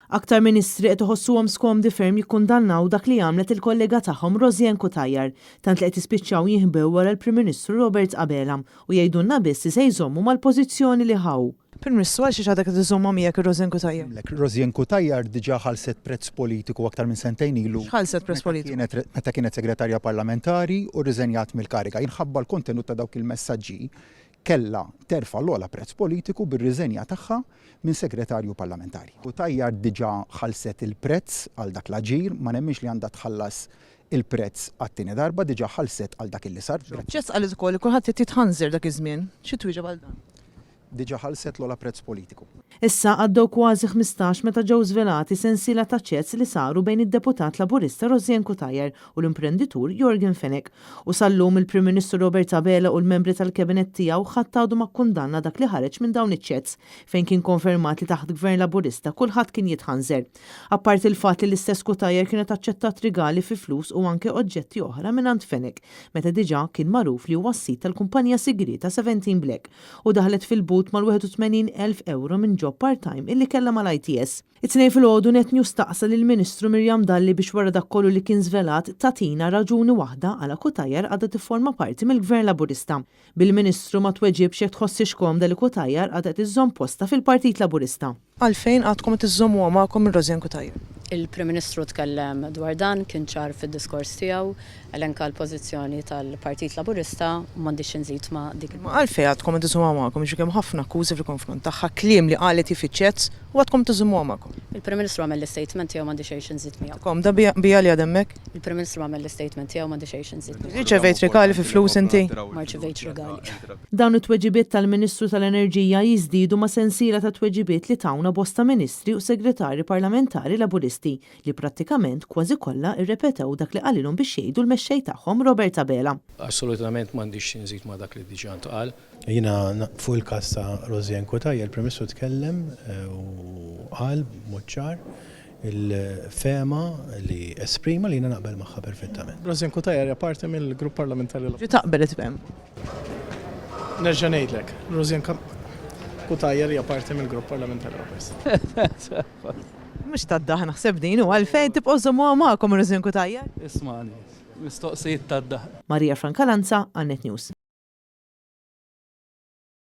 Aktar ministri qed iħossuhom skomdi ferm jikkundannaw dak li għamlet il-kollega tagħhom Rosianne Cutajar, tant li qed jispiċċaw jinħbew wara l-Prim Ministru Robert Abela u jgħidulna biss li se jżommu mal-pożizzjoni li ħa hu. Prim Ministru, għal xiex għadek qed iżżommha miegħek ir-Rosianne Cutajar? Rosianne Cutajar diġà ħallset prezz politiku aktar minn sentejn ilu. X'ħallset prezz politiku? Meta kienet segretarja parlamentari u rriżenjat mill-kariga. Jinħabba l-kontenut ta' dawk il-messaġġi kellha terfa' l-ogħla prezz politiku bir-riżenja tagħha minn segretarju parlamentari. Cutajar diġà ħallset il-prezz għal dak l-aġir, ma nemminx li għandha tħallas il-prezz għat-tieni darba, diġà ħallset għal dak illi sar. Jess qalet ukoll li kulħadd qed jitħanżer dak iż-żmien. Xi twieġeb għal dan? Diġà ħallset l-ogħla prezz politiku. Issa għaddew kważi 15 meta ġew żvelati sensiela ta' chats li saru bejn id-Deputat Laburista Rosianne Cutajar u l-imprenditur Yorgen Fenech. U sal-lum il-Prim Ministru Robert Abela u l-membri tal-Kabinett tiegħu ħadd għadu ma kkundanna dak li ħareġ minn dawn iċ-chats, fejn kien konfermat li taħt Gvern Laburista kulħadd kien jitħanżer. Apparti l-fatt li l-istess Cutajar kienet aċċettat rigali fi flus u anke oġġetti oħra mingħand Fenech, meta diġà kien magħruf li huwa s-sid tal-kumpanija sigrieta Seventeen Black u daħlet fil-but mal-81,000 ewro minn job part-time illi kellha mal-ITS. It-Tnejn filgħodu Net News staqsa lill-Ministru Miriam Dalli biex wara dak kollu li kien żvelat tagħtina raġuni waħda għala Cutajar għadha tifforma parti mill-Gvern Laburista. Bil-Ministru ma tweġibx jekk tħossiex komda li Cutajar għadha qed iżżomm postha fil-Partit Laburista. Għalfejn għadkom qed iżżommuha magħkom lil Rosianne Cutajar? Il-Prim Ministru tkellem dwar dan, kien ċar fid-diskors tiegħu, elenka l-pożizzjoni tal-Partit Laburista u m'għandix xi nżid ma' dik il-. Imma għalfejn għadkom qed iżżommuha magħkom? Jiġifieri hemm ħafna akkużi fil-konfront tagħha, kliem li qalet hi fiċ-chats u għadkom tiżommuha magħkom. Il-Prim Ministru għamel l-istatement tiegħu m'għandi xejn xi nżid miegħu. Komda biha li għadha hemmhekk? Il-Prim Ministru għamel l-istatement tiegħu m'għandi xejn xi nżid miegħu. Irċevejt rigali fi flus inti? Ma rċevejtx rigali. Dawn it-tweġibiet tal-Ministru tal-Enerġija jiżdiedu ma' sensiela ta' tweġibiet li tawna bosta Ministri u Segretarji Parlamentari Laburisti li prattikament kważi kollha rrepetew dak li qalilhom biex jgħidu l-Mexxej tagħhom Robert Abela. Assolutament m'għandix xi nżid ma' dak li diġà ntqal. Jiena fuq il-każ ta' Rosianne Cutajar, il-Prim Ministru tkellem u qal b'mod ċar il-fehma li esprima li jiena naqbel magħha perfettament. Rosianne Cutajar hija parti mill-Grupp Parlamentari Laburista. Ġifieri taqbel li tibqa' hemm? Nerġa' ngħidlek, Rosianne Cutajar hija parti mill-Grupp Parlamentari Laburista. Mhux tad-daħk naħseb din, u għalfejn tibqgħu żżommuha magħkom Rosianne Cutajar? Ismagħni, mistoqsijiet tad-daħk. Maria Francalanza għal Net News.